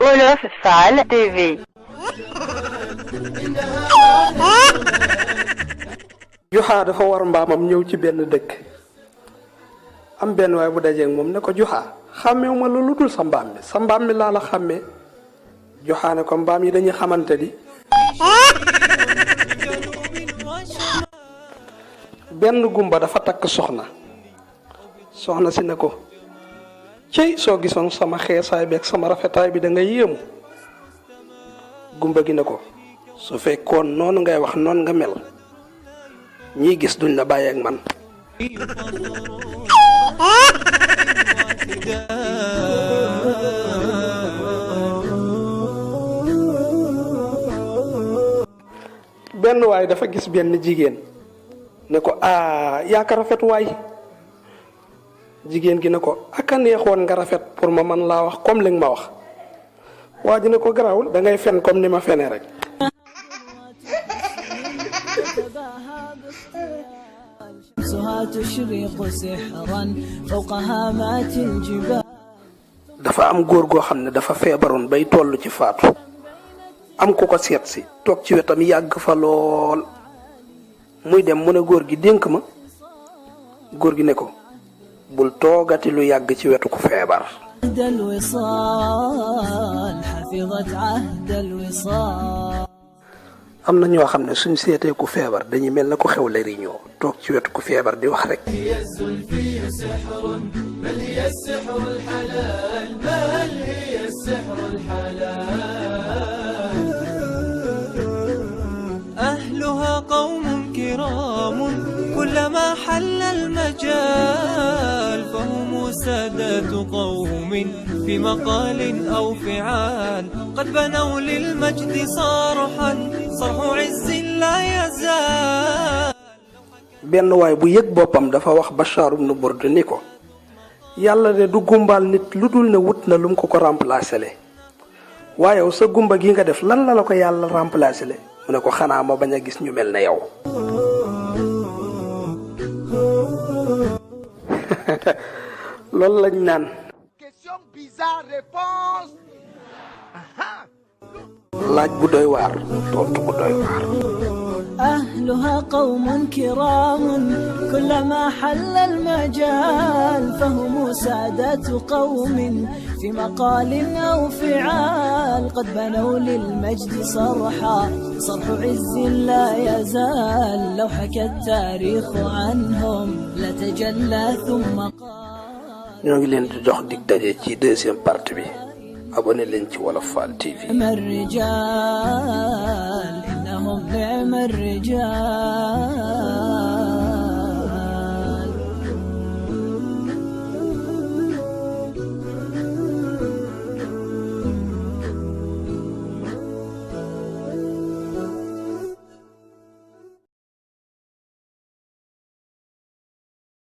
Wolof Fall TV. Juxa dafa war mbaamam ñëw ci benn dëkk am benn waay bu dajeeg moom ne ko Juxa xàmmeewuma la lu dul sa mbaam mi laa la xàmmee. Juxa ne ko mbaam yi dañuy xamante di. benn gumba dafa takk soxna si ne ko cey soo gisoon sama xeesaay bi ak sama rafetaay bi da ngay yéemu. Gumba gi ne ko su fekkoon noonu ngay wax noonu nga mel ñii gis duñ la bàyyi ak man. benn waay dafa gis benn jigéen ne ko yaa ka rafet waay. jigéen gi ne ko aka neexoon nga rafet pour ma man laa wax comme li nga ma wax. waa ji ne ko garaawul da ngay fen comme ni ma fenee rek. dafa am góor goo xam ne dafa feebaroon bay toll ci faatu am ku ko seet si toog ci wetam yàgg fa lool muy dem mu ne góor gi dénk ma. góor gi ne ko bul toogati lu yàgg ci wetu ku feebar. am na ñoo xam ne suñ seetee ku feebar dañuy mel na ku xew la riñoo toog ci wetu ku feebar di wax rek. أهلها قوم كرام كلما حل المجال فهم سادات قوم في مقال أو فعال قد بنوا للمجد صرح عز لا يزال. benn waay bu yëg boppam dafa wax Bachar ibn Burd ni ko yàlla de du gumbaal nit lu dul ne wut na lum ko remplacer le waaye sa gumba gi nga def lan la ko yàlla remplacer le mu ne ko xanaa ma bañ a gis ñu mel ne yow. loolu lañ naan. question bizarre réponse. laaj bu doy waar tontu bu doy waar. أهلها قوم كرام كلما حل المجال فهم سادات قوم في مقال أو فعال قد بنوا للمجد صرح عز لا يزال لو حكى التاريخ عنهم لتجلى ثم قال. ñoo ngi leen di jox dig daje ci deuxième partie bi abonné leen ci Wolof Fall TV. الرجال إنهم نعم الرجال.